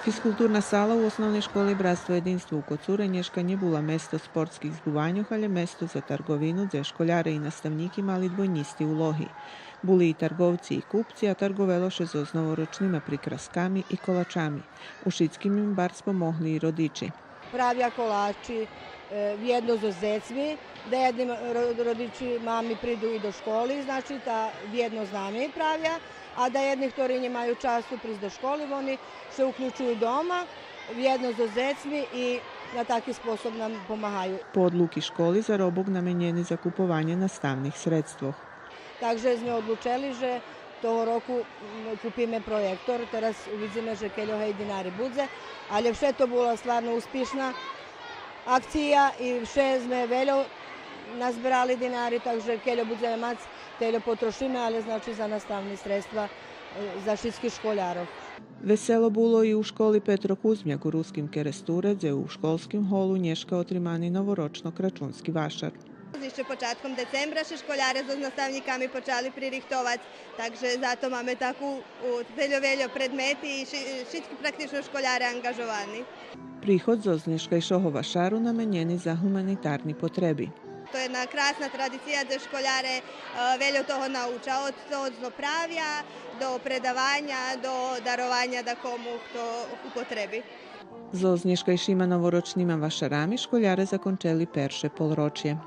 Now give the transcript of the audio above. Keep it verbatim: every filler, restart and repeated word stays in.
Физкултурна сала у Основней школи „Братство єдинство” у Коцуре нєшка нє була место спортских збуваньох, алє место за тарговину, дзе школяре и наставнїки мали двойнїсти улоги. Були и тарговци и купци, а тарговело ше зоз новорочнима прикрасками и колачами. У шицким им барз помогли и родичи. Правя колачи, е, вєдно зоз дзецми, да єдни ро-, родичи, мами приду и до школи, значи, та вєдно з нами правя, а да єдни, хтори нємаю часу присц до школи, вони ше уключую дома, вєдно зоз дзецми и на таки способ нам помагаю. По одлуки школи заробок наменєни за купованє наставних средствох. Так же зме одлучели же того року, м, купиме проєктор, тераз увидзиме же кельо гей динари будзе, алє вше то була стварно успишна акция и вше зме вельо назберали динари, так же кельо будземе мац, тельо потрошиме, алє, значи, за наставни средства, е, за шицких школярох. Весело було и у школи „Петро Кузмяк” у Руским Керестуре, дзе у школским голу нєшка отримани новорочно-крачунски вашар. Ище початком децембра ше школяре зоз наставнїками почали пририхтовац, так же зато маме таку, у, вельо, вельо предмети и ши-, шицки практично школяре анґажовани. Приход зоз нєшкайшого вашару наменєни за гуманитарни потреби. То єдна красна традиция, дзе школяре, е, вельо того науча, од того цо правя, до предаваня, до дарованя дакому хто у потреби. Зоз нєшкайшима новорочнима вашарами школяре закончели перше полрочє.